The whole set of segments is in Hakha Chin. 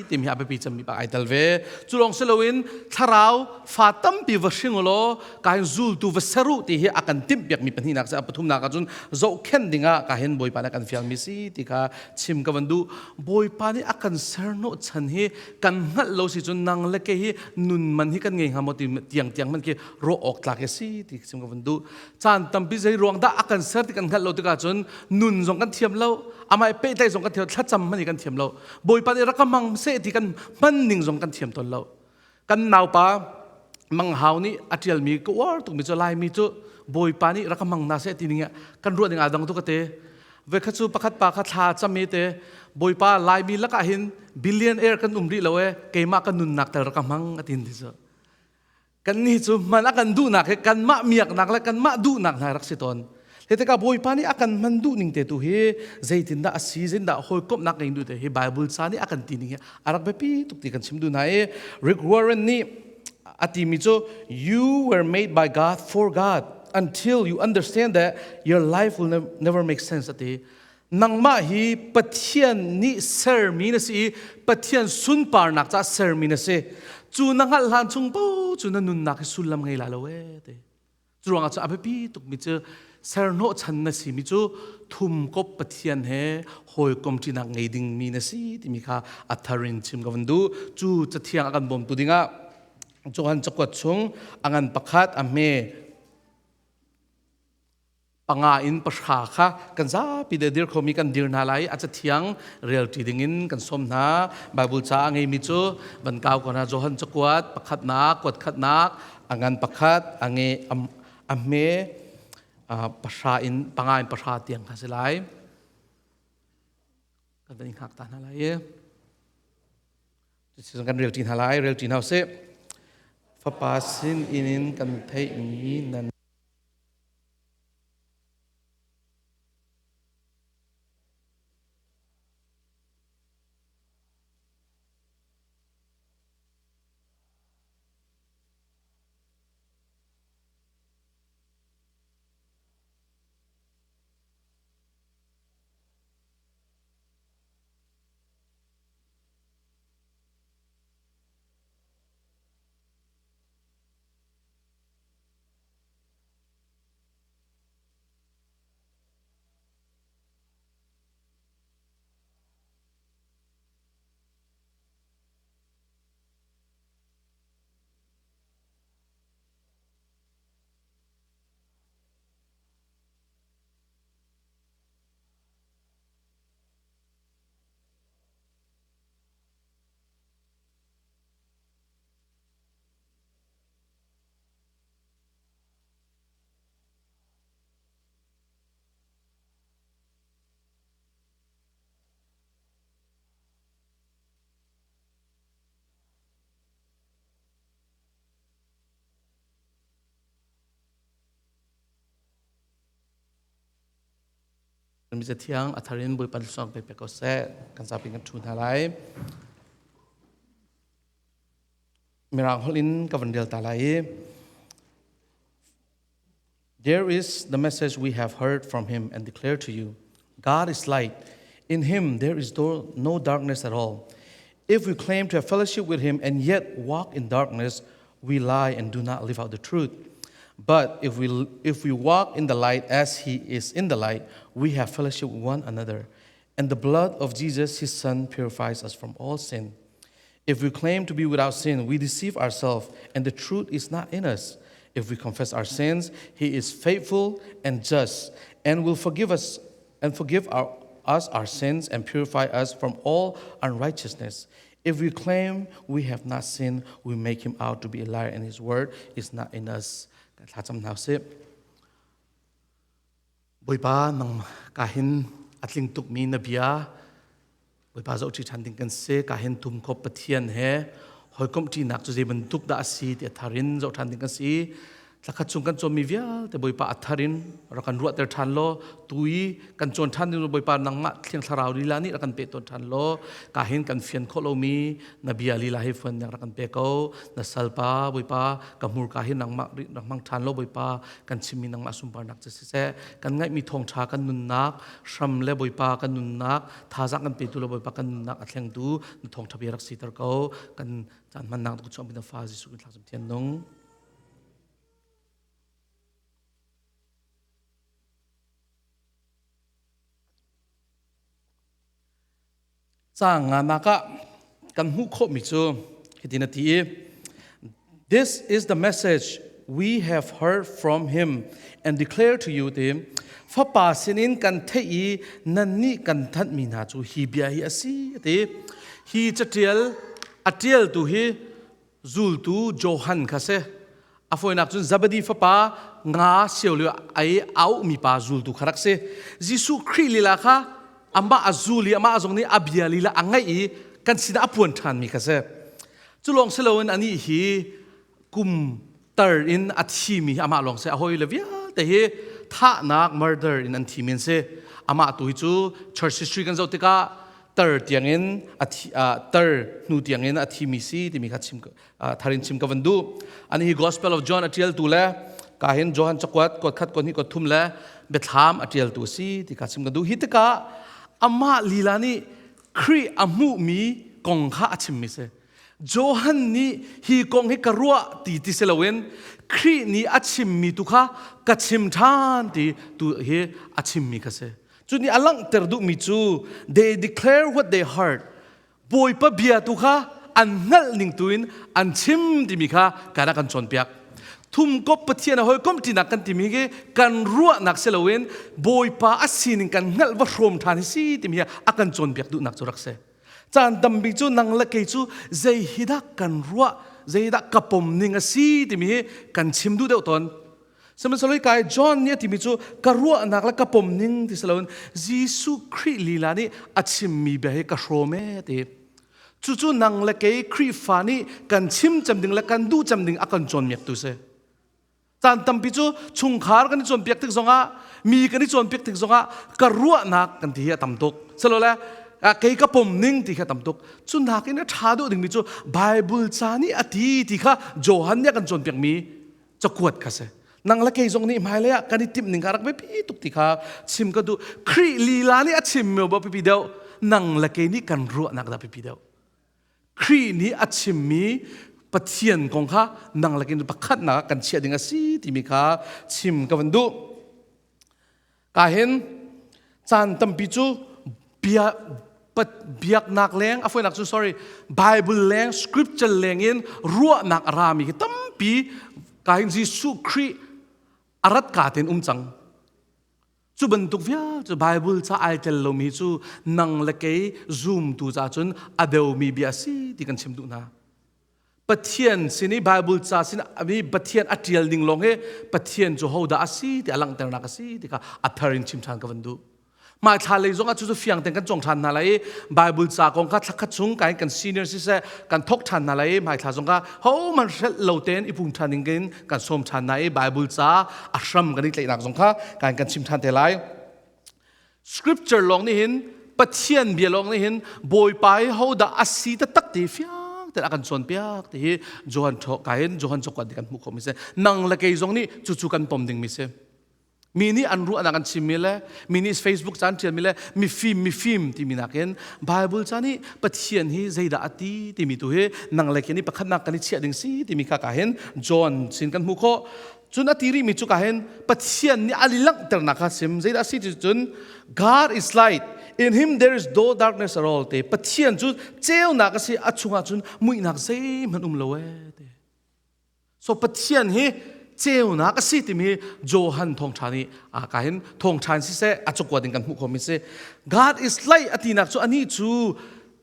timi hi a biapi cemmi pa ai tel ve. Cu lawng si loin thlarau fa tampi va hring law ka hin zultu va ser u ti hi a kan timhpiakmi pahnihnak si. A pathumnak ahcun zohkhenh dingah ka hin Bawipa nih a kan fialmi si ti kha chim ka van duh. Bawipa nih a kan serhnawh chan hi kan hngalh lo si cun nang le kei hi nun man hi kan ngei hnga maw ti tiang tiang man khi ruah awk tlak hi si ti chim ka van duh. Caan tampi zei ruang dah a kan ser ti kan hngalh lo tikah cun nun zong kan thiam lo, amah i pehtlaih zong kan thiam thlacam hmanh hi kan thiam lo. Bawipa nih rak ka hmang seh ti kan hman ning zong kan thiam tawn lo. Kan naupa Mang Hau nih a ṭialmi ka uar tukmi cu Laimi cu Bawipa nih rak ka hmang hna seh ti ning kan ruah ning aa dang tuk ka te. Voikhat cu pakhat pa kha thla cam i te Bawipa Laimi lakah hin billionaire kan um rih lo e keimah ka nunnak tel rak ka hmang a tin ti cu. Kannih cu hman a kan duhnak hi kanmah miaknak le kanmah duhnak hna rak si tawn. Hi tikah Bawipa nih a kan hman duh ning te tu hi zeitindah a si, zeitindah hawikomhnak ngei duh te hi Bible ca nih a kan ti ning hi a rak biapi tuk ti kan chim duh hna i Rick Warren nih a timi cu you were made by God for God until you understand that your life will never make sense a ti. Nangmah hi Pathian nih sermi na si i Pathian sunparnak caah sermi na si. Cu na hngalh hlan chung paoh cu na nunnak hi sullam ngei lai lo ee ti. Curuangah cu a biapi tukmi cu serhnawhchan na simi cu thumkop Pathian he hawikom ṭinak ngei dingmi na si timi kha a thar in chim ka van duh. Cu cathiang a kan bawmtu dingah Johan cakuat chung a ngan pakhat a hme panga in pahra kha kan zapi de dir khomi kan dir hna lai a cathiang rel ṭi dingin kan sawm hna. Bible ca a ngeimi cu van kau ko hna Johan cakuat pakhatnak kuat khatnak a ngan pakhat a nge a hme pahra in panga in pahra tiang kha si lai kan van hngak ta hna lai i cuticun kan rel ṭi hna lai rel ṭi hna usih fapa sin in kan theihmi nan Mi Cathiang a thar in Bawipa thluachuah pe pek ko seh. Kan zapi kan ṭhu hna lai. Mirang holh in ka van rel ta lai i There is the message we have heard from him and declare to you. God is light. In him there is no darkness at all. If we claim to have fellowship with him and yet walk in darkness, we lie and do not live out the truth. But if we, if we walk in the light as he is in the light, we have fellowship with one another. And the blood of Jesus, his son, purifies us from all sin. If we claim to be without sin, we deceive ourselves, and the truth is not in us. If we confess our sins, he is faithful and just and will forgive us and forgive our, us our sins and purify us from all unrighteousness. If we claim we have not sinned, we make him out to be a liar, and his word is not in us. Bawipa nang ka hin a tling tukmi na bia Bawipa zohṭi ṭhan ding kan si ka hin tum kho Pathian he hawikomh ṭinak cu zei bantuk dah a si ti a thar in zoh ṭhan ding kan si. Thlakhat chung kan cawnmi vialte Bawipa a thar in rak kan ruahter ṭhan law tu i kan cawn ṭhan ding Bawipa nangmah Thiang Thlarau lila nih rak kan pe tawn ṭhan law ka hin kan fian khawh lomi na bia lila hi fuan rak kan pe ko na salpa Bawipa ka hmurka hi nangmah rak hmang ṭhan law Bawipa kan chimmi nangmah sunparnak cu siseh kan ngaihmi thawngṭha kan nunnak hram le Bawipa kan nunnak thazaang kan petu le Bawipa kan nunnak a thlengtu na thawngṭha bia rak siter ko kan caan hmannak tu chuah na fa Jesuh Christ thlacam thian nung. Caang nganak ah kan hmuh khawhmi cu hitin a ti i This is the message we have heard from him and declare to you ti fapa sinin kan theih i nannih kan thanhmi hna cu hi bia hi a si a ti hi catial a tialtu hi zultu Johan kha si. A fawinak cun Zabadi fapa nga sio lio ai auhmi pa zultu kha rak si. Jesuh Khrih lila kha amah a zul i amah zong nih a bia lila a ngaih i kan sinah a puan ṭhanmi kha si. Cu lawng si loin anih hi kum tar in a thimi hi amah lawng si a hawile vialte hi thahnak murder in an thimi an si. Amah tu hi cu church history kan zoh tikah tar tiangin a thi tar hnu tiangin a thimi si timi kha chim tharin chim ka van duh ani hi gospel of john a tialtu le ka hin johan cakuat kuat khat kuat hnih kuat thum le biathlam a tialtu si ti kha chim ka duh hi tikah amah lila nih Khrih a hmuhmi kong kha a chimmi si Johan nih hi kong hi ka ruah ti ti si loin Khrih nih a chimmi tu kha ka chim ṭhan ti tu hi a chimmi kha si Cu nih a langhter duhmi cu they declare what they heard. Bawipa bia tu kha an hngalh ning tu in an chim timi kha kan a kan cawnpiak. Thumkop Pathian a hawikom ṭinak kan timi hi kan ruahnak si loin Bawipa a sining kan hngalh va hrawm ṭhan hi si timi hi a kan cawnpiak duhnak cu rak si. Caan tampi cu nang le kei cu zei hi dah kan ruah, zei dah ka pom ning a si timi hi kan chim duh deuh tawn. Sihmanhsehlaw kai John nih a timi cu ka ruahnak le ka pom ning ti si loin Jesuh Khrih lila nih a chimmi bia hi ka hrawm ee ti. Cucu nang le kei Khrihfa nih kan chim cem ding le kan duh cem ding a kan cawnmiaktu si. Caan tampi cu chungkhar kan i cawnpiak tik zongah mi kan i cawnpiak tik zongah ka ruahnak kan ti hi a tam tuk. Silole kei ka pom ning ti kha tam tuk. Cu nakin a ṭha deuh dingmi cu Bible ca nih a ti ti kha Johan nih a kan cawnpiakmi cakuat kha si nang le kei zong nih hmailei ah kan i timh ning kha rak biapi tuk ti kha chim ka duh Khrih lila nih a chim mi ba pipi deuh nang le kei nih kan ruahnak dah pipi deuh Khrih nih a chimmi Pathian kong kha nang le kei pakhatnak ah kan chiah ding a si timi kha chim ka van duh Ka hin caan tampi cu bia biaknak leng a foinak cu sorry Bible leng scripture leng in ruahnak a rami hi tampi ka hin Jesuh Khrih a rat ka ten um cang cu bantuk vial cu Bible ca ai tel lomi cu nang le kei zoom tu ca cun a deumi bia si ti kan chim duh hna Pathian sin i Bible ca sin i Pathian a ṭial ning lawng hi Pathian cu hodah a si ti a langhternak a si ti kha a thar in chim ṭhan ka van duh. Hmaithla lei zong ah cu cu fiang tein kan cawng ṭhan hna lai i Bible ca kong kha thlakhat chung kai kan senior siseh kan thok ṭhan hna lai i hmaithla zong kha hohmanh hrelh lo tein i pum ṭhan ding in kan sawm ṭhan hna i Bible ca a hram kan i tlaihnak zong kha kan kan chim ṭhan te lai. Scripture lawng nih hin Pathian bia lawng nih hin Bawipa hi hodah a si taktak ti fiang tein a kan cawnpiak ti hi Johan ka hin Johan cakuat nih kan hmuh khawhmi si. Nang le kei zong nih cucu kan pom dingmi si. Mi nih an ruahnak an chimmi le mi nih Facebook ca an ṭialmi le mifim mifim timi nakin Bible ca nih Pathian hi zeidah a ti timi tu hi nang le kei nih pakhatnak kan i chiah ding si timi kha ka hin John sin kan hmuh khawh. Cun a ti rihmi cu ka hin Pathian nih a langhternak kha sim zeidah a si ti cun God is light in him there is no darkness at all te Pathian cu ceunak a si a chungah cun muihnak zeihmanh um lo ee te so Pathian hi ceunak a si timi Johan thawngṭha nih a ka hin thawngṭha in siseh a cakuat in kan hmuh khomi si God is light a tinak cu anih cu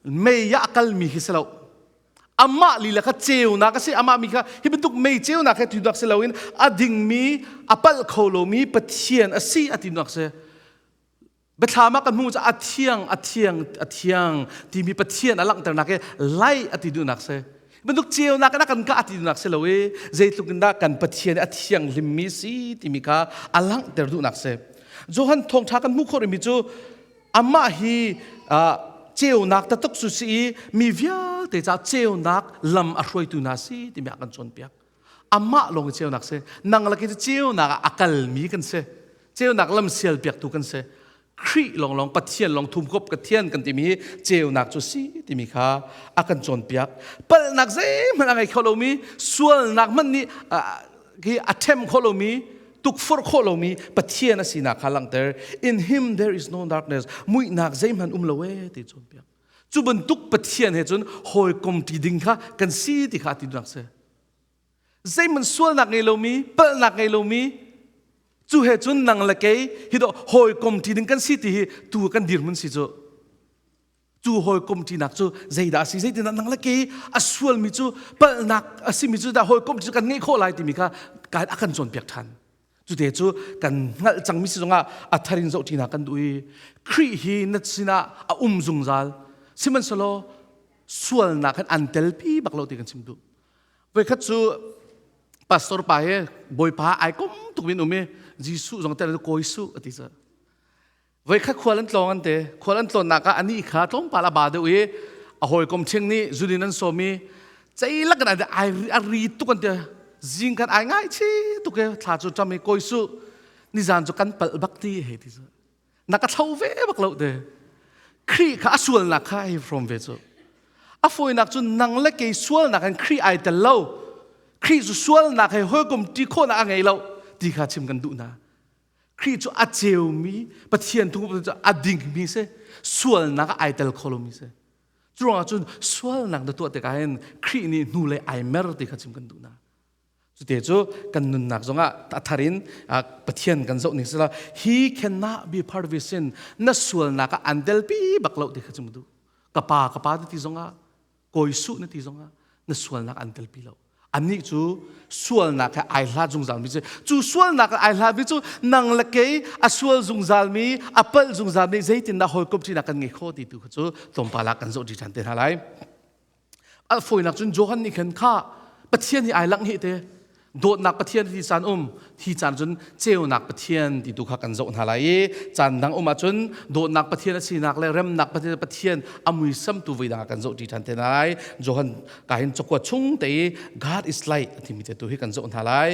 mei ah a kalmi khi si lo amah lila kha ceunak a si amah mi kha hi bantuk mei ceunak he tinak si loin a dingmi a palh kho lomi Pathian a si a tinak si biathlam ah kan hmuh cu a thiang a thiang a thiang timi Pathian a langhternak he lai a ti duhnak si. Bantuk ceunak in a kan kah ti duhnak si lo i zeitluk in dah kan Pathian a thianghlimmi si timi kha a langhter duhnak si. Johan thawngṭha kan hmuh khawh rihmi cu amah hi ceunak taktak cu si i mi vialte caah ceunak lam a hruaitu hna si timi a kan cawnpiak. Amah lawng i ceunak si. Nang laki cu ceunak ah a kalmi kan si. Ceunak lam sialpiaktu kan si. Khrih lawnglawng Pathian lawng thumkop Pathian kan timi hi ceunak cu si timi kha a kan cawnpiak. Palhnak zeihmanh a ngei kho lomi, sualnak hmanh nih hi a ṭhem kho lomi, tukforh khawh lomi Pathian a sinak kha langhter. In him there is no darkness. Muihnak zeihmanh um lo ee ti cawnpiak. Cu bantuk Pathian he cun hawikom ṭi ding kha kan si ti kha a ti duhnak si. Zeihmanh sualnak ngei lomi, palhnak ngei lomi, cu he cun nang le kei hi dawh hawikom ṭi ding kan si ti hi tu kan dirhmun si cu. Cu hawikom ṭinak cu zeidah a si, zeitindah nang le kei a sualmi cu palhnak a simi cu dah hawikom cu kan ngeih khawh lai timi kha a kan cawnpiak ṭhan. Cute cu kan hngalh cangmi si zongah a thar in zoh ṭinak kan duh i Khrih hi na sinah a um zungzal. Sihmanhsehlaw sualnak hin an telpi bak lo ti kan chim duh. Voikhat cu pastor pa he bawipa ai kom tuk min um i Jesuh zong tel kawi su a ti ca. Voikhat khual an tlawng an te khual an tlawnnak ah anih kha tlawmpal a ba deuh i a hawikom ṭhing nih zunin an sawm i ceilak in ai a ri tuk an ti zing khan ai ngai chi tuk e thla cu ṭam i kawi su nizan cu kan palh bak ti hei ti cu na ka thlo ve bak lo te Khrih kha a sualnak kha hei hrawm ve cu a fawinak cu nang le kei sualnak in Khrih ai tel lo Khrih cu sualnak he hawikom ṭi khawhnak a ngei lo ti kha chim kan duh hna Khrih cu a ceumi Pathian thung cu a dingmi si sualnak ah ai tel kho lomi si cu ruangah cun sualnak na tuah tikah hin Khrih nih hnulei ai mer ti kha chim kan duh hna Cute cu kan nunnak zongah a thar in Pathian kan zoh ning sila he cannot be part of his sin na sualnak ah an telpi bak lo ti kha chim duh ka pa ka pa na ti zongah kawi su na ti zongah na sualnak an telpi lo annih cu sualnak he ai hlat zungzal mi cu cu sualnak ai hlat mi cu nang le kei a sual zungzal mi a palh zungzal mi zeitindah hawikom ṭinak kan ngei kho ti tu kha cu tlawmpal ah kan zoh ṭi ṭhan te hna lai A fawinak cun Johan nih khan kha Pathian hi ai langh hi te dawtnak Pathian ti caan um thi caan cun ceunak Pathian ti tu kha kan zoh hna lai i caan dang um ahcun dawtnak Pathian a sinak le remnak Pathian Pathian a muisam tu voi dang ah kan zoh ṭi ṭhan te hna lai Johan ka hin cakuat chung te i God is light a timi te tu hi kan zoh hna lai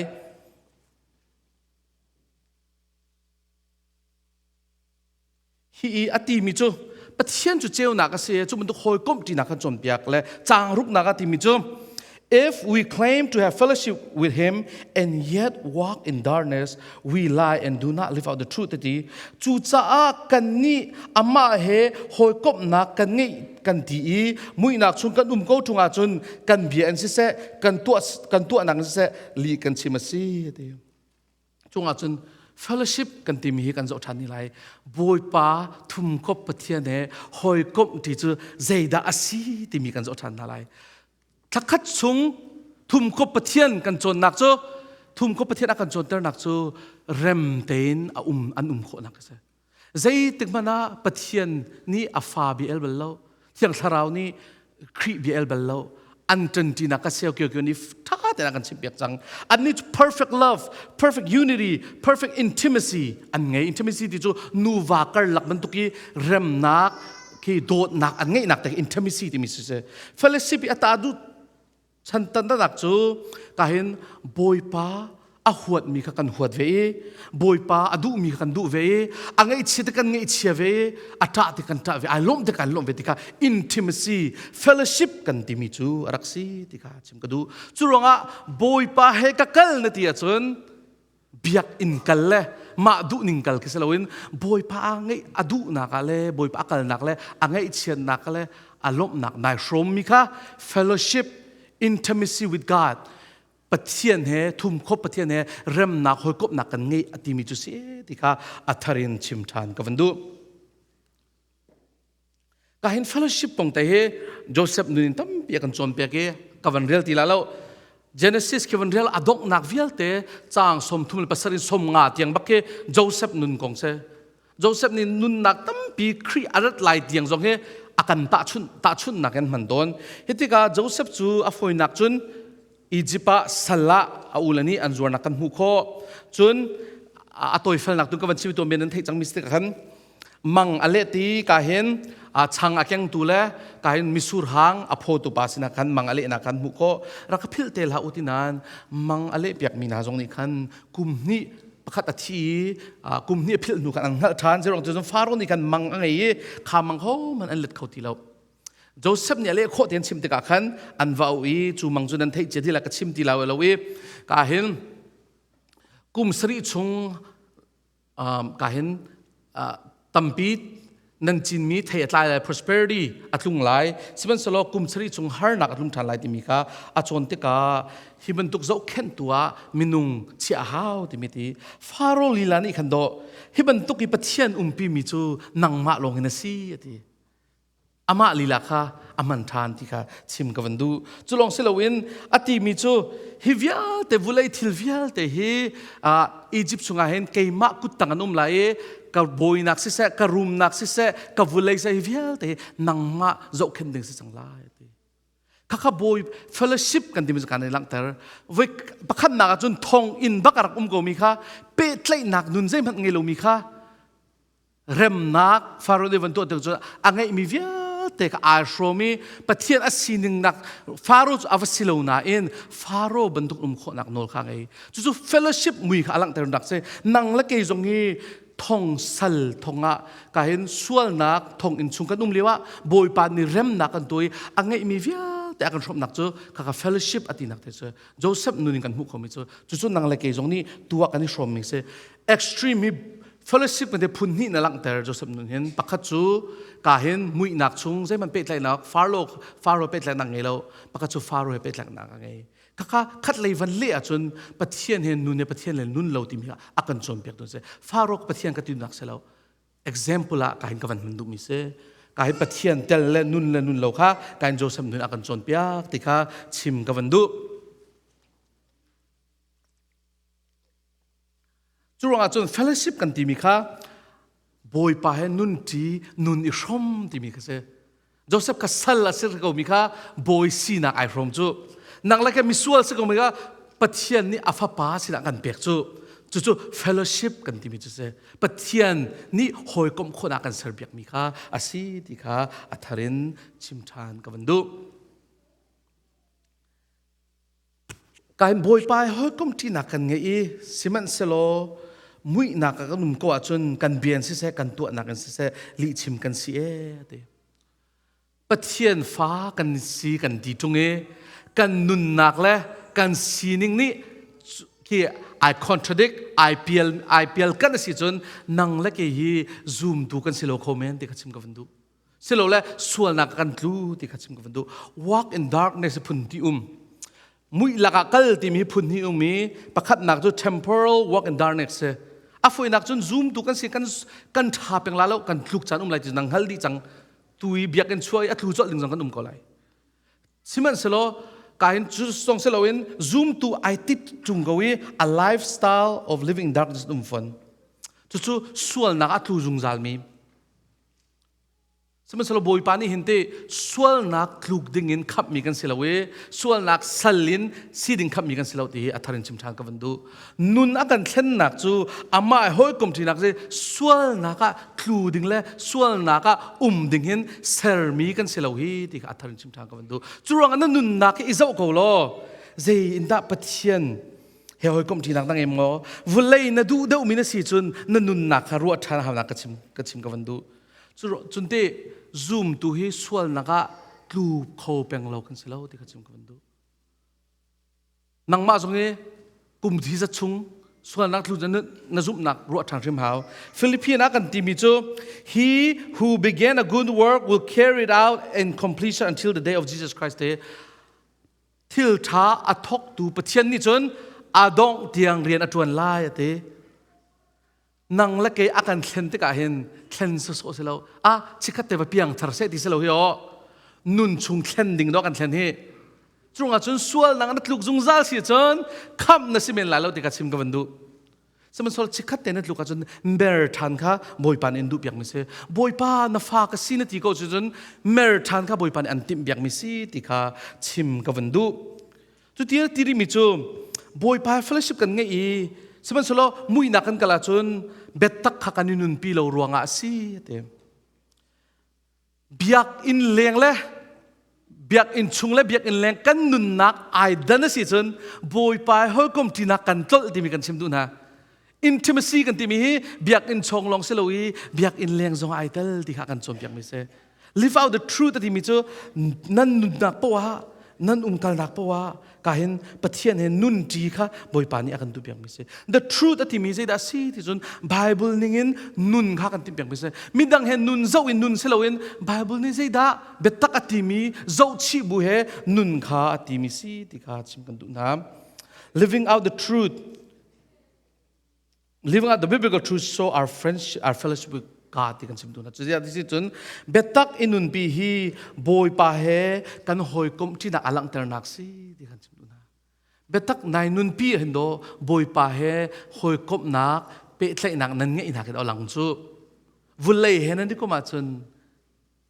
Hi i a timi cu Pathian cu ceunak a si cu bantuk hawikomh ṭinak kan cawnpiak le caang ruknak a timi cu If we claim to have fellowship with him and yet walk in darkness, we lie and do not live out the truth ti. Cucaah kannih amah he hawikomhnak kan ngeih kan ti i muihnak chung kan um ko ṭung ahcun kan bia in siseh kan tuah kan tuahnak in siseh lih kan chim a si ti. Cungah cun fellowship kan timi hi kan zoh ṭhan ni lai. Bawipa thumkop Pathian he hawikomh ti cu zeidah a si timi kan zoh ṭhan hna lai. Thlakhat chung thumkop Pathian kan cawnnak cu thumkop Pathian a kan cawnternak cu rem tein a um an um khawhnak a si. Zeitik hmanh ah Pathian nih a fa bia el bal lo. Thiang Thlarau nih Khrih bia el bal lo. An ṭanṭinak ka seo kio kio nih ṭha tein a kan chimhpiak cang. Annih cu perfect love, perfect unity, perfect intimacy an ngei. Intimacy ti cu nuva karlak bantuk i remnak khi dawtnak an ngeihnak te intimacy timi si si. Fellowship i a ta duh Chantannak cu kahin Bawipa a huatmi kha kan huat ve i Bawipa a duhmi kha kan duh ve i a ngaihchia te kan ngaihchia ve i a ṭah te kan ṭah ve ai lawmh te kan lawmh ve ti kha intimacy fellowship kan timi cu a rak si ti kha chim ka duh cu ruangah Bawipa he ka kal na ti ahcun biakinn kal le mah duhning kal khi si loin Bawipa a ngeih a duhnak ah le Bawipa a kalnak le a ngaihchiatnak le a lawmhnak nai hrawmmi kha fellowship intimacy with God Pathian he thumkhop Pathian he remnak hawikomhnak kan ngeih a timi cu si ti kha a thar in chim ṭhan ka van duh. Ka hin fellowship kong te hi Joseph nun in tampi a kan cawnpiak i ka van rel ti la lo. Genesis khi van rel a donghnak vialte caang 37 in 50 tiang bak khi Joseph nun kong si. Joseph nih nunnak tampi Khrih a rat lai tiang zong hi a kan tahchunh tahchunhnak in hman tawn. Hi tikah Joseph cu a fawinak cun Egypt ah sal ah a ule nih an zuarnak kan hmuh khawh. Cun a tawifelnak tu ka van chim tuan men nan theih cangmi si tikah khan mang a leh ti ka hin chang a kengtu le ka hin misur hang a phawtu pa sinah khan mang a lehnak khan hmuh khawh. Rak ka philh te hlah u ti nain mang a leh piakmi hna zong nih khan kum hnih pakhat a thi i kum hnih a philh hnu khan an hngalh ṭhan. Zeiruang cu Faro nih khan mang a ngei i kha mang ho man an let kho ti lo. Joseph nih a leh khawh tein chim tikah khan an va auh i cu mang cu nan theih cia ti la ka chim ti lo i ka hin kum sarih chung ka hin tampi nan cinmi thei a tlai lai, prosperity a tlung lai, sihmanhsehlaw kum sarih chung harnak a tlung ṭhan lai timi kha a cawn tikah hi bantuk zohkhenhtu ah minung chiah a hau timi ti Faro lila nih khan dawh hi bantuk i Pathian umpi mi cu nangmah lawng in a si a ti. Amah lila kha a hman ṭhan ti kha chim ka van duh. Cu lawng si loin a timi cu hi vialte vulei thil vialte hi Egypt chungah hin keimah kuttang an um lai i ka bawinak siseh, ka rumnak siseh, ka vulei siseh, hi vialte hi nangmah zohkhenh ding si cang lai ti. Khakha bawi fellowship kan timi cu kan i langhter. Voi pakhatnak ah cun thong inn bak a rak um komi kha pehtlaihnak nun zeihmanh ngei lomi kha remnak Faro nih van tuah tik cu a ngeihmi vialte kha aa hrawm i Pathian a sining nak Faro cu a va si lo nain Faro bantuk um khawhnak nawl kha ngei. Cucu fellowship mui kha a langhter nak si. Nang le kei zong hi thong sal thong ah ka hin sualnak thong inn chung kan um lio ah Bawipa nih remnak kan tuah i a ngeihmi vialte a kan hrawmnak cu khaka fellowship a tinak te cu Joseph nun in kan hmuh khomi cu cucu nang le kei zong nih tuah kan i hrawmmi si. Extreme hi fellowship kan phun hnih na langhter Joseph nun hin. Pakhat cu ka hin muihnak chung zeihmanh pehtlaihnak Faro Faro pehtlaihnak ngei lo, pakhat cu Faro he pehtlaihnak a ngei. Khakha khat lei van leh ahcun Pathian he nun he Pathian le nun lo timi a kan cawnpiak tu si. Faro Pathian ka tinak si lo, example ah ka hin ka van hman duhmi si. Ka hin Pathian tel le nun le nun lo kha ka hin Joseph nun a kan cawnpiak ti kha chim ka van duh. Cu ruangah cun fellowship kan timi kha Bawipa he nunṭi nun i hrom timi kha si. Joseph kha sal a si ko mi kha bawi sinak ai hrom cu. Nang le ke misual si ko mi kha Pathian nih a fapa sinah kan pek cu. Cucu fellowship kan timi cu si. Pathian nih hawikomh khawhnak kan serpiak mi kha a si ti kha a thar in chim ṭhan ka van duh. Kain Bawipa he hawikom ṭinak kan ngei i sihmanhsehlaw muihnak ah kan um ko ahcun kan bian siseh kan tuahnak in siseh lihchim kan si ee ti. Pathian fa kan si kan ti ṭung i kan nunnak le kan sining nih khi ai contradict ai pial ai pial kan si cun nang le kei hi zumtu kan si lo kho men ti kha chim ka van duh. Silole sualnak kan tlu ti kha chim ka van duh. Walk in darkness phun ti um. Muih lakah kal timi phun hi um i pakhatnak cu temporal walk in darkness si. A foinak cun zoom tu kan si kan kan tha peng la lo, kan tluk caan um lai ti nang hal dih cang. Tu i biakinn chuah i a tlu colh ding zong kan um ko lai. Sihmanhsehlaw ka hin cu song si loin zoom tu ai tit tung ko i a lifestyle of living in darkness um fon. Cucu sualnak a tlu zungzal mi. Sihmanhsehlaw Bawipa nih hin te sualnak tluk ding in khamhmi kan si lo i sualnak sal in si ding khamhmi kan si lo ti hi a thar in chim ṭhan ka van duh. Nun a kan thlennak cu amah hawikom ṭinak cu sualnak ah tlu ding le sualnak ah um ding hin sermi kan si lo hi ti kha a thar in chim ṭhan ka van duh. Cu ruangah na nunnak hi i zoh ko law zei in dah Pathian he hawikom ṭinak na ngei maw? Vulei na duh deuhmi na si cun na nunnak kha ruah ṭhan haunak ka chim ka chim ka van duh. Cun te zumtu hi sualnak ah tlu kho peng lo kan si lo ti kha chim ka van duh. Nangmah zong hi kum thi zat chung sualnak tlu na zumhnak ruah ṭhan hrim hau. Philippine ah kan timi cu he who began a good work will carry it out in completion until the day of Jesus Christ te thil ṭha a thawktu Pathian nih cun a dongh tiang rian a ṭuan lai a ti. Nang le kei a kan thlen tikah hin thlen sawsawh si lo, a chikhat te va piang thar seh ti si lo hi aw, nun chung thlen ding do kan thlen hi. Cungah cun sual nang na tluk zungzal si cun khamh na si men lai lo ti ka chim ka van duh. Sihmanhsehlaw chikkhat te na tluk ahcun mer ṭhan kha Bawipa nih an duh piakmi si. Bawipa na fa ka si na ti ko cun mer ṭhan kha Bawipa nih an timh piakmi si ti kha chim ka van duh. Cuti ti rihmi cu Bawipa fellowship kan ngeih i sihmanhsehlaw muihnak kan kal ahcun biatak kha kan i nunpi lo ruangah a si ti. Biakinn leng le biakinn chung le biakinn leng kan nunnak ai dan a si cun Bawipa hawikom ṭinak kan tlolh timi kan chim duh hna. Intimacy kan timi hi biakinn chung lawng si lo i biakinn leng zong ai tel ti kha kan cawnpiakmi si. Live out the truth a timi cu nan nunnak poah ah nan umkalnak poah ah ka hin Pathian he nun ṭi kha Bawipa nih a kan duhpiakmi si. The truth a timi zeidah a si ti cun Bible ningin nun kha kan timhpiakmi si. Midang he nun zoh in nun si loin Bible nih zeidah biatak a timi zohchih bu he nun kha a timi si ti kha chim kan duh hna. Living out the truth living out the biblical truth show our friendship, our fellowship with God ti kan chim tu na cu ti cun biatak i nunpi hi Bawipa he kan hawikomh ṭinak a langhternak si ti kan chim tu na biatak nai nunpi hin do Bawipa he hawikomhnak pehtlaihnak nan ngeihnak in lang cu vulei he nan i kum ahcun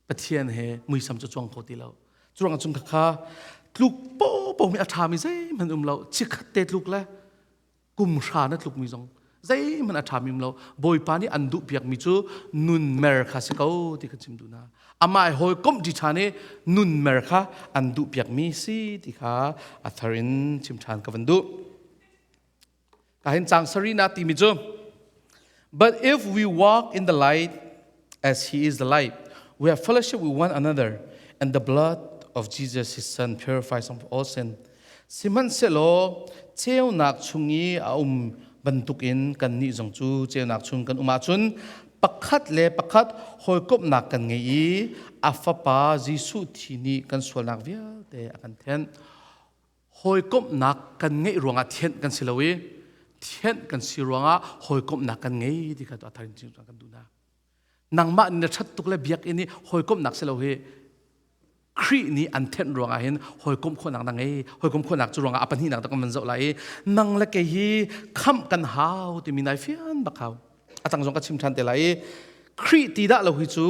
Pathian he muisam cu cuang kho ti lo curuang chung kha tluk po po mi a ṭhami zeihmanh um lo chikhat te tluk le kum hra na tlukmi zong zeihmanh a ṭhami um lo Bawipa nih an duh piakmi cu nun mer kha si ko ti kan chim duh hna amah hawikomh ṭi ṭhan i nun mer kha an duh piakmi si ti kha a thar in chim ṭhan ka van duh ka hin cang sarina timi cu but if we walk in the light as he is the light we have fellowship with one another and the blood of Jesus his son purifies of all sin Sihmanhsehlaw ceunak chung i a um bantukin kannih zong cu ceunak chung kan um ahcun pakhat le pakhat hawikomhnak kan ngei i a Fapa Jesuh thi nih kan sualnak vialte a kan thenh. Hawikomhnak kan ngeih ruangah thianh kan si lo i thianh kan si ruangah hawikomhnak kan ngei ti kha a thar in kan duh hna. Nangmah nih na ṭhat tuk le biakinn i hawikomhnak si lo hi Khrih nih an thenh ruangah hin hawikomh khawhnak na ngei hawikomh khawhnak cu ruangah a pahnihnak tak kan zoh lai i nang le kei hi khamh kan hau timi nai fian bak hau a tang zong ka chim ṭhan te lai i Khrih ti dah lo hi cu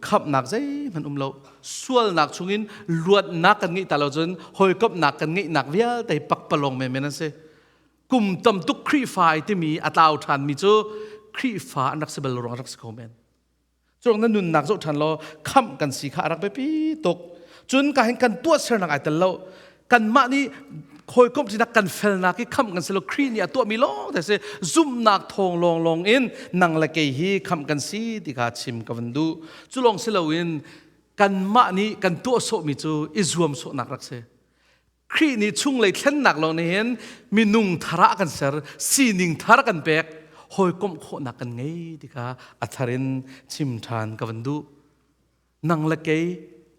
khamhnak zeihmanh um lo sualnak chungin luatnak kan ngeih ta lo cun hawikomhnak kan ngeihnak vialte pakpalawng menmen an si kum tam tuk Khrihfa ai timi a tlau ṭhanmi cu Khrihfa an rak si bal ruang rak si kho men Curang na nunnak zoh ṭhan law khamh kan si kha a rak biapi tuk. Cun ka hin kan tuahsernak ai tel lo. Kanmah nih hawikomh sinak kan felnak i khamh kan si lo Khrih nih a tuahmi lawng te si zumhnak thawng lawng lawng in nang le kei hi khamh kan si ti kha chim ka van duh. Cu lawng si loin kanmah nih kan tuah sawhmi cu i zuam sawhnak rak si. Khrih nih chunglei thlennak lawng nih hin minung thar ah kan ser, sining thar kan pek, hawikomh khawhnak kan ngei ti kha a thar in chim ṭhan ka van duh. Nang le kei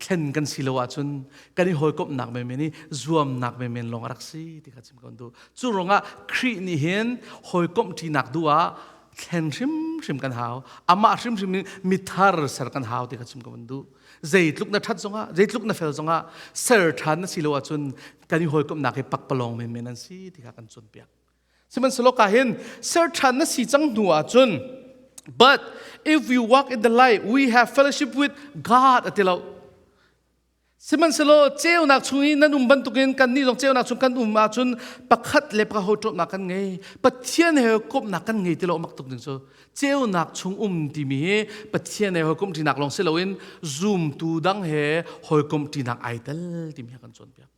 thlen kan si lo ahcun kan i hawikomhnak menmen i zuamnak menmen lawng a rak si ti kha chim ka van duh. Cu ruangah Khrih nih hin hawikomh ṭinak duh ah thlen hrimhrim kan hau. Amah hrimhrim in mithar ser kan hau ti kha chim ka van duh. Zeitluk na ṭhat zongah, zeitluk na fel zongah ser ṭhan na si lo ahcun kan i hawikomhnak hi pakpalawng menmen an si ti kha kan cawnpiak. Sihmanhsehlaw ka hin ser ṭhan na si cang hnu ahcun but if we walk in the light we have fellowship with God a ti lo. Sihmanhsehlaw ceunak chung i nan um bantukin kannih zong ceunak chung kan um ahcun pakhat le pakhat hawiṭawpnak kan ngei. Pathian he komhnak kan ngei ti lo mak tuk ding cu. Ceunak chung um timi hi Pathian he hawikomh ṭinak lawng si loin zumtu dang he hawikomh ṭinak ai tel timi hi a kan cawnpiak.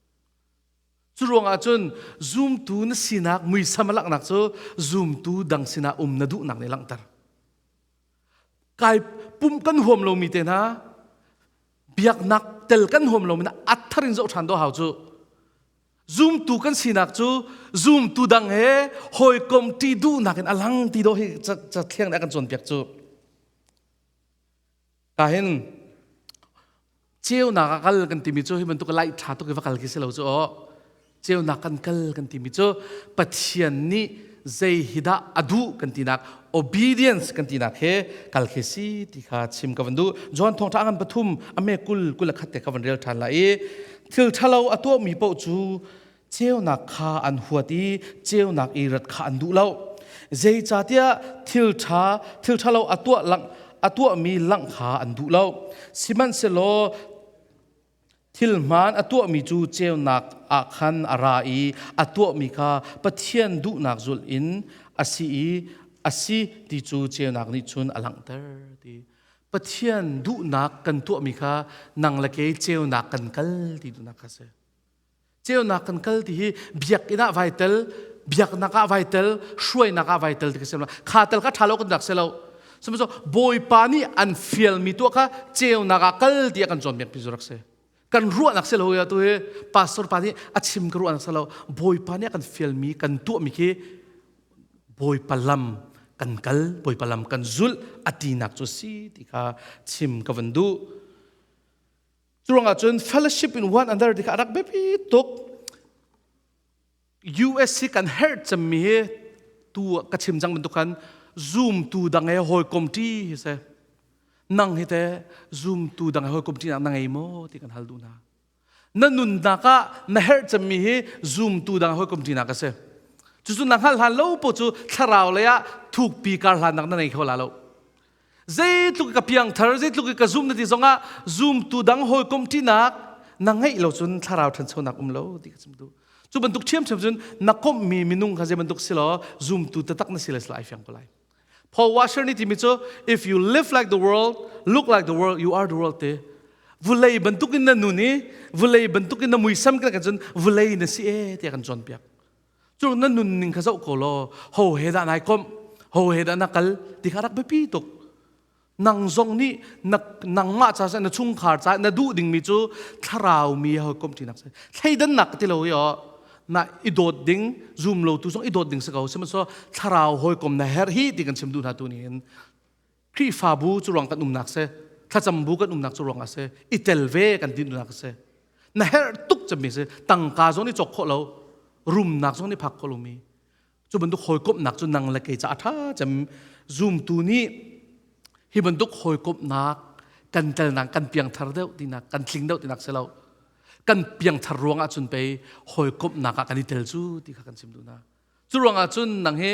Cu ruangah cun zumtu na sinak muisam a langhnak cu zumtu dang sinah um na duhnak nih langhter. Kai pum kan huam lomi te hna biaknak tel kan huam lomi na atthar in zoh ṭhan do hau cu Zumtu kan sinak cu zumtu dang he hawikom ṭi duhnak in a lang ti dawh hi cathiang nih a kan cawnpiak cu. Ka hin ceunak a kal kan timi cu hi bantuk light ṭha tuk i va kal khi si lo cu aw. Ceunak kan kal kan timi cu Pathian nih zei hi dah a duh kan tinak obedience kan tinak he kal khi si ti kha chim ka van duh. John thawngṭha ngan pathum a me kul kul a khat te ka van rel ṭhan lai i Thil ṭhalo a tuahmi paoh cu ceunak kha an huat i ceunak i rat kha an duh lo. Zeicahtiah thil ṭha thil ṭhalo a tuah langh a tuahmi langh kha an duh lo. Sihmanhsehlaw thil hmaan a tuahmi cu ceunak ah khan a ra i a tuahmi kha Pathian duhnak zulh in a si i a si ti cu ceunak nih cun a langhter ti. Pathian duhnak kan tuahmi kha nang le kei ceunak kan kal ti duhnak kha si. Ceunak kan kal ti hi biakinn ah vai tel, biaknak ah vai tel, hruainak ah vai tel ti ka sim Kha tel kha ṭha lo kan rak si lo. Sihmanhsehlaw Bawipa nih an fialmi tuah kha ceunak ah kal ti a kan cawnpiak pi cu rak si. Kan ruahnak si lo ya tu hi pastor pa nih a chim ka ruahnak si lo. Bawipa nih a kan fialmi kan tuahmi khi Bawipa lam kan kal, Bawipa lam kan zulh a tinak cu si ti kha chim ka van duh. Curuangah cun fellowship in one another ti kha a rak biapi tuk. US hi kan herh cemmi hi tu ka chim cang bantuk khan zumtu dang he hawikom ṭi hi si. Nang hi te zumtu dang he hawikom ṭi nak na ngei maw ti kan hal duh hna. Na nunnak ah na herh cemmi hi zumtu dang he hawikom ṭinak a si. Cucu na hngalh hlan lo po cu thlarau lei ah thukpi kar hlannak na nei kho la lo. Zeitluk ka piangthar, zeitluk ka zum na ti zongah zumtu dang hawikom ṭinak na ngeih lo cun thlarau ṭhanchonak um lo ti ka chim duh. Cu bantuk ṭhiamṭhiam cun na komhmi minung kha zei bantuk si law zumtu taktak na si le si lai fiang ko lai. Paul Washer nih timi cu if you live like the world, look like the world, you are the world te. Vulei bantuk in na nun i vulei bantuk in na muisam kan cun vulei na si e tiah kan cawnpiak. Cu na nunning kha zoh ko law ho he dah nai komh ho he dah na kal ti kha rak biapi tuk nang zong nih na nangmah ca na chungkhar ca na duh dingmi cu thlarau mi hawikom ṭinak si thleidannak ti lo i na i dawt ding zum lo tu zong i dawt ding si ko sihmanhsehlaw thlarau hawikom na herh hi ti kan chim duh hna tu nih hin Khrihfabu cu ruang kan umnak si thlacam bu kan umnak cu ruang ah si i tel ve kan din duhnak si na herh tuk cemmi si tangka zong nih cawk khawh lo rumnak zong nih phak khawh lomi cu bantuk hawikomhnak cu nang le kei ca a ṭha cem zumtu nih hi bantuk hawikomhnak kan telnak kan piangthar deuh tinak kan tling deuh tinak si lo kan piangthar ruang ah cun pei hawikomhnak ah kan i tel cu ti kha kan chim duh hna Cu ruangah cun nang hi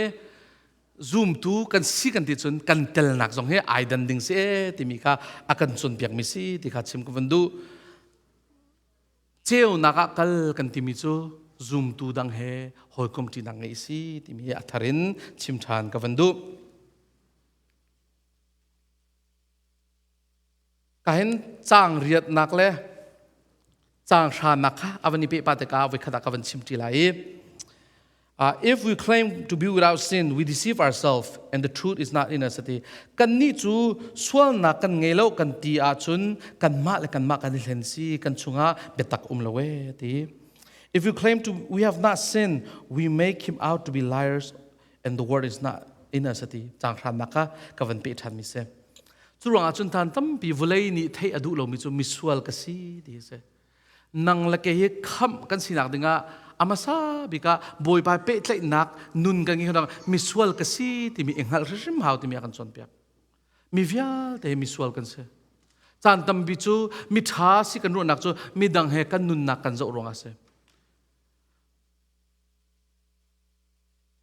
zumtu kan si kan ti cun kan telnak zong hi ai dan ding si e timi kha a kan cawnpiakmi si ti kha chim ka van duh. Ceunak ah kal kan timi cu zumtu dang he hawikom ṭinak ngeih si timi a thar in chim ṭhan ka van duh. Kahin caang riatnak le caang hranak kha a van i peh pa tikah voikhat ah ka van chim ṭi lai i if we claim to be without sin we deceive ourselves and the truth is not in us ati kannih cu sualnak kan ngei lo kan ti ahcun kanmah le kanmah kan i hlen si kan chungah biatak um lo e ti if we claim to we have not sinned we make him out to be liars and the word is not in us ati caang hranak kha ka van peh ṭhan mi si Cu ruangah cun tan tampi vawlei nih theih a duh lomi cu misual ka si ti hi si. Nang le kei hi khamh kan sinak dingah a hmasa bik ah Bawipa pehtlaihnak nun kan ngei misual ka si timi i hngalh hrimhrim hau timi a kan cawnpiak. Mi vialte hi misual kan si. Caan tampi cu miṭha si kan ruahnak cu midang he kan nunnak kan zoh ruangah a si.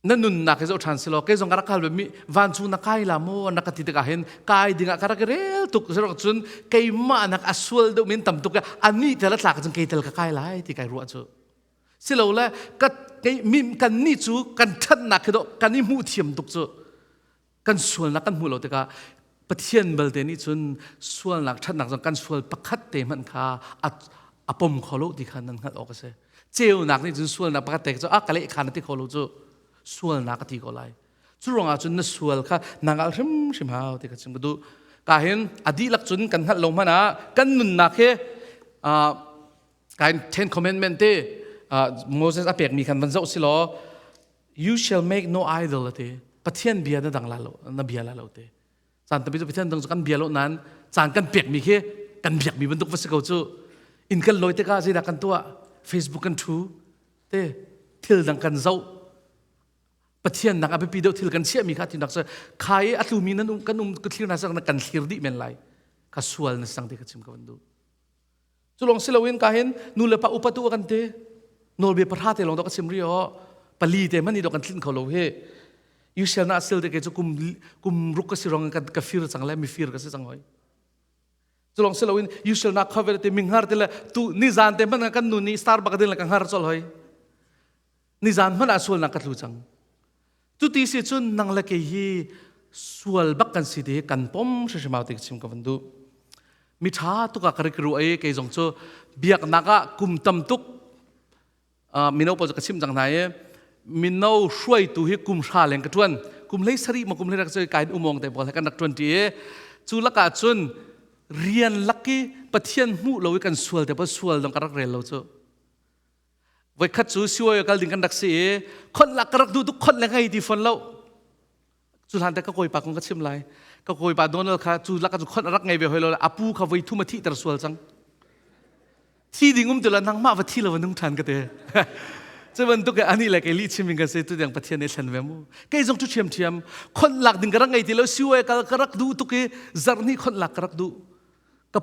Na nunnak hi zoh ṭhan si law kei zong ka rak hal mi vancung na kai la maw na ka ti tikah hin kai dingah ka rak i rel tuk zerok cun keimah nak a sual deuh min tam tuk ani tel a tlak cun kei tel ka kai lai ti kai ruah cu silole ka kei mi kan nih cu kan ṭhatnak khi do kan i hmuh thiam tuk cu kan sualnak kan hmuh lo tikah Pathian balte nih cun sualnak ṭhatnak zong kan sual pakhat te hmanh kha a pom kho lo ti kha nan hngalh awk a si. Ceunak nih cun sualnak pakhat te cu a ka leh kha na ti kho lo cu sualnak a ti ko lai. Cu ruangah cun na sual kha na ngal hrimhrim hau ti kha chim ka duh. Ka hin a dihlak cun kan hngalh lo hmanh ah kan nunnak hi kain Ten Commandment te Moses a pekmi khan van zoh si law you shall make no idol ati pathian bia na dang la lo na bia la lo te caan tampi cu pathian dang cu kan bia lo nain caan kan pekmi khi kan biakmi bantuk va si ko cu in kan lawi tikah zeidah kan tuah facebook kan thu te thil dang kan zoh pathian nak a biapi deuh thil kan chiahmi kha tinak cu kha i a tlumi nan um kan um ka thlir na sang na kan thlir dih men lai ka sual na sang ti ka chim ka van duh Cu lawng si loin ka hin nu le pa upa tu kan ti. Nawlbia pahra te lawng dok ka chim ri o. Pali te man ni dok kan tlinh kho lo hi. Usual na sil te ke cu kum kum ruk ka si rong ka ka fir cang le mi fir ka si cang hoi. Culong si loin usual na cover te minghar te le tu ni zan te hmanh kan nu nih Starbucks din le ka hngar chol hoi. Ni zan hmanh ah sual nak ka tlu cang. Cuti si cun nang le kei hi sual bak kan si ti kan pom hrimhrim ti chim ka van duh. Mi ṭha tuk ah ka rik ru ai kei zong cu biaknak ah kum tam tuk mino pawl cu ka chim cang hna i mino hruaitu hi kum hra leng ka ṭuan kum hlei sarih ma kum hlei rak cu kain umong te pawl he kan rak ṭuan ṭi i cu lakah cun rian lak i Pathian hmuh lo i kan sual te pawl sual dong ka rak rel lo cu Voikhat cu siwawi kal ding kan rak si i khonh lak ka rak duh tuk khonh le ngei ti fawn lo. Cu hlan te ka kawipa kong ka chim lai. Ka kawipa Donald kha cu lak cu khonh a rak ngei ve hoi lo a pu kha voi thum a thihter sual cang. Thi ding um ti lo nangmah va thi lo va nung ṭhan ka te. Cu bantuk ke ani le kei lih chim in ka si tu tiang Pathian nih thlen ve mu. Kei zong cu ṭhiam ṭhiam khonh lak ding ka rak ngei ti lo siwawi kal ka rak duh tuk i zarh hnih khonh lak ka rak duh. Ka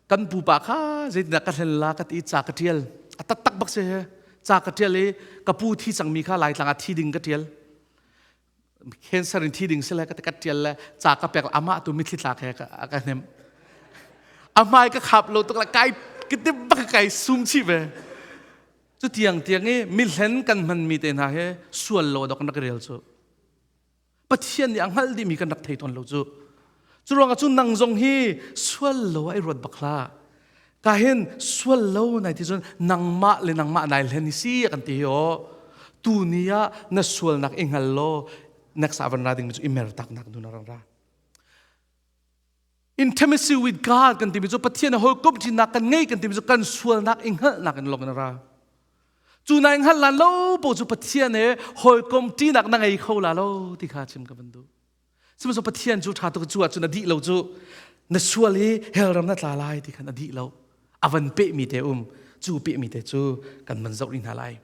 kan pupa kha zeitindah ka hlen la ka ti ca ka ṭial a taktak bak si he ca ka ṭial i ka pu thi cangmi kha laitlang ah thi ding ka ṭial cancer in thi ding si le ka ka ṭial le ca ka pek amah tu mitthli tlak he a ka hnem a hmai ka khap lo tuk la kai ka ti bak kai sum chih ve cu tiang tiang i mihlen kan hmanmi te hna he sual lo dok na ka rel cu Pathian nih a hngalh dihmi kan rak thei tawn lo cu. Cu ruangah cun nang zong hi sual lo ai ruat bak hlah. Ka hin sual lo nai ti cun nangmah le nangmah nai hlen hi si a kan ti hi aw. Tu ni ah na sualnak i hngal law next ah van ra ding mi cu i mer taknak nun a rang ra. Intimacy with God kan timi cu Pathian a hawikomh ṭinak kan ngei kan timi cu kan sualnak i hngalhnak in lawng in a ra. Cu nai hngalh lan lo po cu Pathian he hawikom ṭinak na ngei kho la lo ti kha chim ka van duh. Sihmanhsehlaw Pathian cu ṭha tuk cu ahcun a dih lo cu na sual i hell ram na tla lai ti khan a dih lo. A van pehmi te um. Cu pehmi te cu kan man zoh rih hna lai.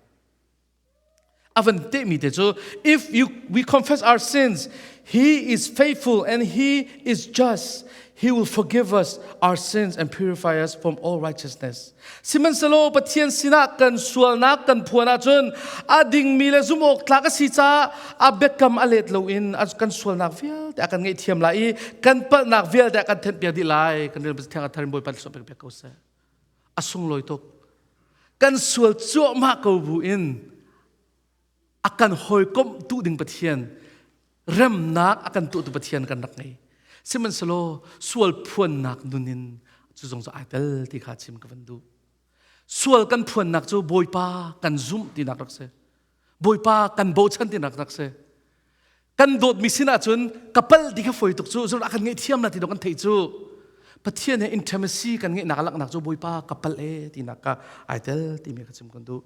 A van tehmi te cu if you, we confess our sins he is faithful and he is just he will forgive us our sins and purify us from all righteousness sihmanhsehlaw Pathian sinah kan sualnak kan phuan ahcun a dingmi le zumh awk tlak a si caah a biakam a let loin kan sualnak vialte a kan ngaihthiam lai i kan palhnak vialte a kan thenhpiak dih lai kan rel thiang a tharin Bawipa thluachuah pek ko seh a sunglawi tuk kan sual cuahmah ko bu in a kan hawikomh tu ding Pathian remnak a kan tuahtu Pathian kan rak ngei sihmanhsehlaw sual phuannak nun in cu zong cu ai tel ti kha chim ka van duh sual kan phuannak cu Bawipa kan zumh tinak rak si Bawipa kan bochan tinak rak si kan dawtmi sinah cun ka palh ti kha fawi tuk cu zun a kan ngaihthiam la ti dawh kan theih cu Pathian he intimacy kan ngeihnak laknak cu Bawipa ka palh e tinak ka ai tel timi ka chim kan duh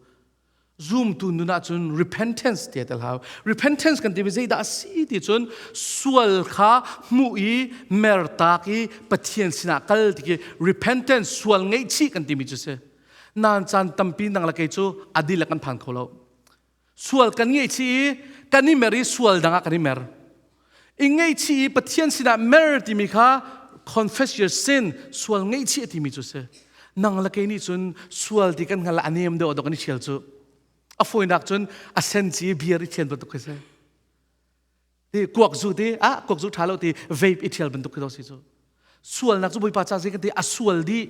zumtu nun ahcun repentance ti tel hau repentance kan timi zeidah a si ti cun sual kha hmuh i mertak i Pathian sinah kal ti khi repentance sual ngaihchih kan timi cu si nan caan tampi nang le kei cu adil kan phan kho lo Sual kan ngaihchih i kan i mer i sual dang ah kan i mer. I ngaihchih i Pathian sinah mer timi kha confess your sin, sual ngaihchih timi cu si. Nang le kei nih cun sual ti kan hngal a nem deuh dok kan i thial cu. A fawinak cun a sen ci beer i thian bantuk khi si. Ti kuak zu ti ah kuak zu tha lo ti vape i thial bantuk khi si cu. Sualnak cu Bawipa ca zei kan ti a sual dih.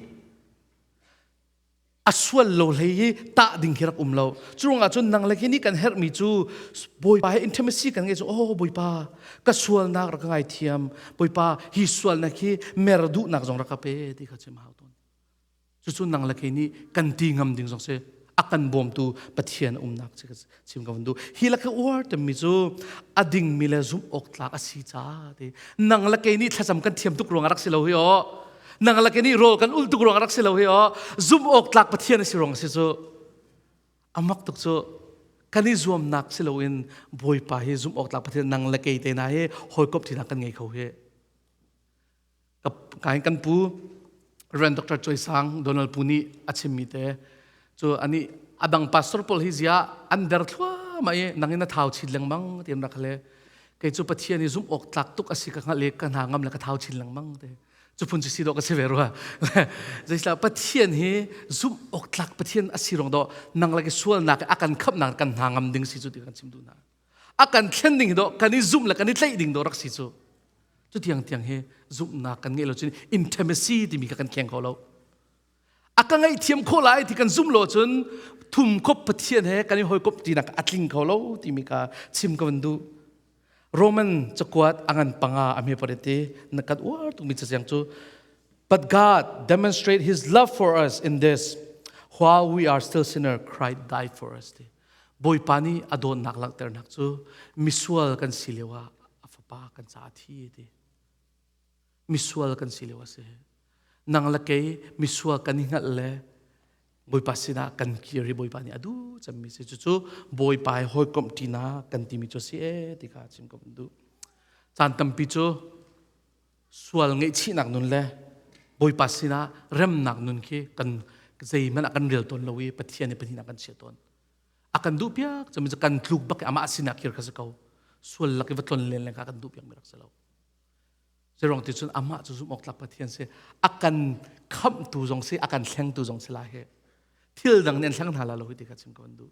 A sual lo hlei hi tah ding khi rak um lo. Curuangah cun nang le khi nih kan herhmi cu Bawipa he intimacy kan ngei cu oh Bawipa ka sualnak rak ka ngaithiam Bawipa hi sualnak hi mer duhnak zong rak ka pe ti kha chim hau tawn. Cucu nang le kei nih kan ti ngam ding zong si a kan bawmtu Pathian umnak chim ka van duh. Hi laka uar temmi cu a dingmi le zumh awk tlak a si ca ti. Nang le kei nih thlacam kan thiam tuk ruang a rak si lo hi aw. Nang le kei nih rawl kan ul tuk ruang a rak si lo hi aw. Zumh awk tlak Pathian a si ruang a si cu. A mak tuk cu kan i zuamnak si loin Bawipa hi zumh awk tlak Pathian nang le kei te hna hi hawikomh ṭinak kan ngei kho hi. Ka kan pu Rev. Dr. Choi Sang Donald Pu nih a chimmi te cu ani adang pastor pawl hi zia an der thluahmah i nang in na thau chin lengmang ti an rak le kei cu Pathian i zumh awk tlak tuk a si ka hngalh i ka hna ngam le ka thau chin lengmang te cu phun cu si dawh ka si ve rua zeisla Pathian hi zumh awk tlak Pathian a si rong dawh nang le sualnak a kan khamnak kan hna ngam ding si cu ti kan chim duh hna. A kan thlen ding hi dawh kan i zumh le kan i tlaih ding dawh rak si cu. Cu tiang tiang hi zumhnak kan ngeih lo cun intimacy timi kha kan kheng kho lo. A ka ngaihthiam khawh lai ti kan zumh lo cun thum khop Pathian he kan i hawikomh tinak a tling kho lo timi kha chim ka van duh. Roman cakuat a ngan panga a hme parete na kan uar tukmi casiang cu But God demonstrate his love for us in this while we are still sinner Christ died for us ti. Bawipa nih a dawtnak langhternak cu misual kan si lio ah a fapa kan caah thi ti. Misual kan si lio a si. Nang le kei misual kan i hngalh le Bawipa sinah kan kir i Bawipa nih a duh cemmi si cucu Bawipa he hawikomh ṭinak kan timi cu a si ee ti kha chim ka van duh. Caan tampi cu sual ngaihchihnak nun le Bawipa sinah remnak nun khi kan zeihmanh ah kan rel tawn lo i Pathian nih pahnihnak kan chia tawn. A kan duh piak cemi cu kan tluk bak i amah sinah kir kha si ko. Sual lak i va tlon len len kha kan duh piak mi rak si lo. Zeiruang ti cun amah cu zumh awk tlak Pathian si. A kan khamhtu zong si, a kan thlengtu zong si lai hi. Thil dang nih an thleng hna la lo hi ti kha chim ka van duh.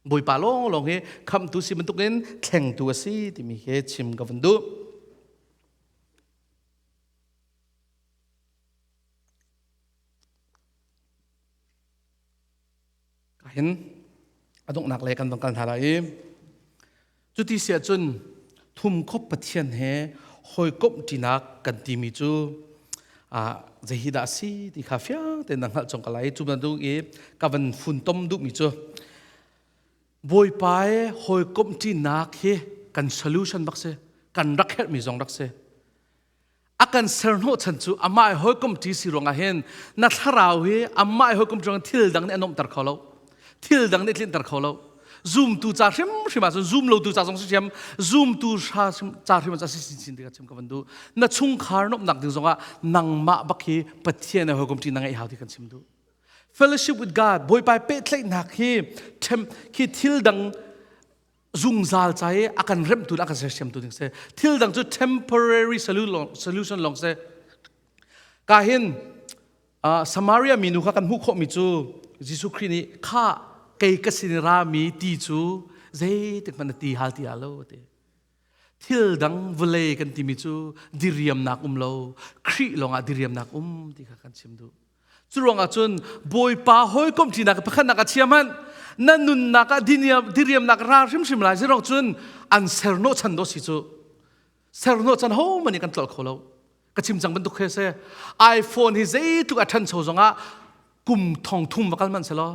Bawipa lawng lawng hi khamhtu si bantukin thlengtu a si timi hi chim ka van duh. Hin a donghnak lei kan vang kal hna lai i cuti si ahcun thum khop Pathian he hawikomh ṭinak kan timi cu zei hi dah a si ti kha fiang tein na hngalh cang ko lai. Cu bantuk i ka van funtom duhmi cu Bawipa he hawikomh ṭinak hi kan solution bak si kan rak herhmi zong rak si. A kan ser hnawhchan cu amah i hawikom ṭi si ruangah hin na thlarau hi amah i hawikom ṭi ruangah thil dang nih a nuamhter kho lo thil dang nih a tlinhter kho lo zumtu ca hrimhrim ahcun zum lotu ca zong si thiam zumtu ca hrim ah si sin sin ti ka chim ka van duh na chungkhar nuamhnak ding zongah nangmah bak hi Pathian he hawikom ṭi na ngeih hau ti kan chim duh fellowship with God Bawipa pehtlaihnak hi khi thil dang zungzal ca i a kan remhtu le a kan sersiamtu ding si thil dang cu temporary solution lawng si ka hin Samaria minu kha kan hmuh khawhmi cu Jesuh Khrih nih kha kei ka sin i rami ti cu zeitik hmanh na ti hal ti ah lo ti thil dang vawlei kan timi cu diriamnak um lo Khrih lawngah diriamnak um ti kha kan chim duh Curuangah cun Bawipa hawikom ṭinak pakhatnak a chia hmanh na nunnak ah diriamnak ra hrimhrim lai zirong cun an serhnawh chan dawh si cu serhnawh chan hohmanh nih kan tlolh kho lo ka chim cang bantuk khi si iPhone hi zeitluk a ṭhancho zongah kum thong thum va kal hmanh selaw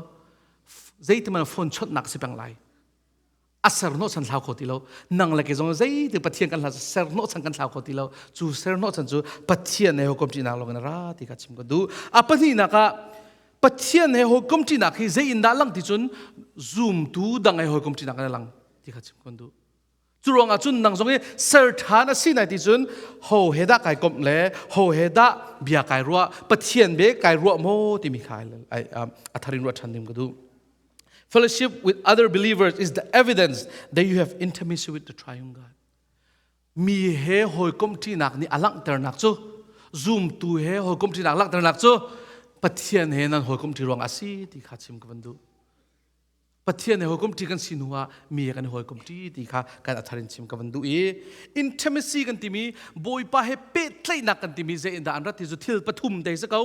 zeitin phone chawnhnak si peng lai a serhnawh chan thlau kho ti lo nang le kei zong zeiti pathian kan hla serhnawh chan kan thlau kho ti lo cu serhnawh chan cu pathian he hawikom ṭinak lawng in a ra ti kha chim ka duh a pahnihnak ah pathian he hawikom ṭinak hi zei in dah lang ti cun zumtu dang he hawikom ṭinak in a lang ti kha chim kan duh cu ruangah cun nang zong hi ser ṭhan a si nai ti cun ho he dah kai komh le ho he dah bia kai ruah pathian be kai ruah maw timi kha a thar in ruah ṭhan ding ka duh Fellowship with other believers is the evidence that you have intimacy with the triune God. Mi he hawikomh ṭinak nih a langhternak cu zumtu he hawikomh ṭinak langhternak cu Pathian he nan hawikomh ṭi ruang a si ti kha chim ka van duh. Pathian he hawikomh ṭi kan si hnu ah mi he kan i hawikomh ṭi ti kha kan a thar in chim ka van duh i intimacy kan timi Bawipa he pehtlaihnak kan timi zei in dah an rat ti cu thil pathum te si ko.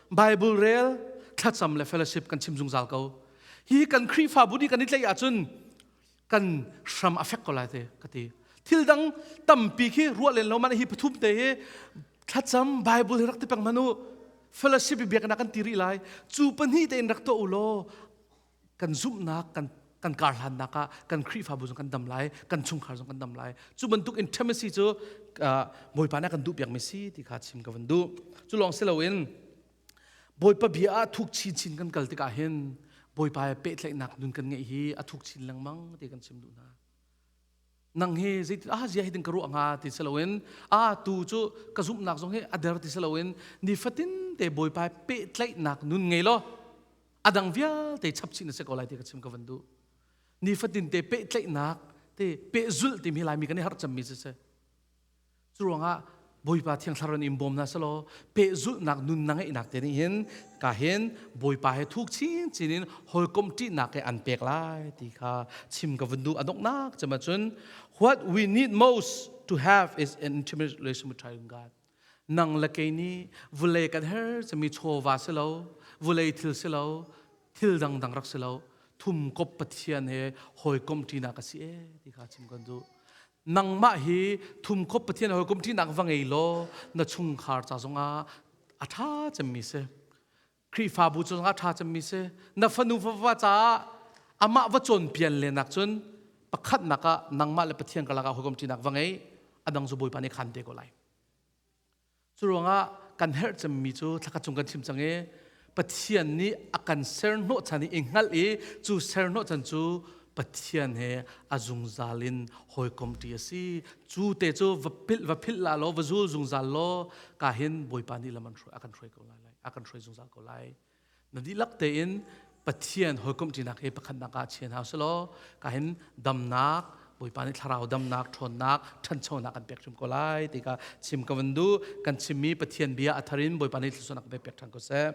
Bible rel, thlacam le fellowship kan chim zungzal ko. Hi kan Khrihfabu nih kan i tlaih ahcun kan hram a fek ko lai te ka ti. Thil dang tampi khi ruah len lo man hi pathum te hi thlacam Bible hi rak ti peng hmanh u. Fellowship i biaknak kan ti rih lai. Cu pahnih tein rak tuah u law kan zumhnak kan kan karhlannak ah kan Khrihfabu zong kan dam lai kan chungkhar zong kan dam lai cu bantuk intimacy cu Bawipa nih a kan duh piakmi si ti kha chim ka van duh cu lawng si loin Bawipa bia ah thuk chinchin kan kal tikah hin Bawipa he pehtlaihnak nun kan ngeih hi a thuk chin lengmang ti kan chim duh hna nang hi zeitin ah zia hi ding ka ruah hnga ti si loin a tu cu ka zumhnak zong hi a der ti si loin nifatin te Bawipa he pehtlaihnak nun ngei law a dang vialte chap chih na si ko lai ti ka chim ka van duh nifatin te pehtlaihnak te pehzulh timi laimi kan i harh cemmi si si cu ruangah. Bawipa Thiang Thlarau in bawm hna selaw pehzulhnak nun na ngeihnak te nih hin ka hin Bawipa he thuk chinchin in hawikom ṭihnak he an pek lai ti kha chim ka vun duh. A donghnak cem ahcun what we need most to have is an intimate relation with triune God. Nang le kei nih vulei kan her cemi chawva si lo, vulei thil si lo, thil dangdang rak si lo, thum kop Pathian he hawikom ṭinak a si e ti kha chim kan duh. Nangmah hi thum kop Pathian hawikom ṭinak va ngei law na chungkhar ca zongah a ṭha cemmi si. Khrihfabu cu zongah a ṭha cemmi si. Na fanu fapa caah amah va cawnpian lenak cun pakhatnak ah nangmah le Pathian karlak ah hawikom ṭinak va ngei, a dang cu Bawipa nih khan te ko lai. Curuangah kan herh cemmi cu thlakhat chung kan chim cang i Pathian nih a kan ser hnawhchan i i hngalh i cu ser hnawhchan cu Pathian he a zungzal in hawikom ṭi a si. Cu te cu va pilh va philh la law va zul zungzal law ka hin Bawipa nih lam an hruai a kan hruai ko lai a kan hruai zungzal ko lai. Na dihlak tein Pathian hawikomh ṭinak hi pakhatnak ah chian hau selaw ka hin damnak Bawipa nih thlarau damnak ṭhawnnak ṭhanchonak kan pek hrim ko lai ti ka chim ka van duh. Kan chimmi Pathian bia a thar in Bawipa nih thluachuahnak kan pek ṭhan ko seh.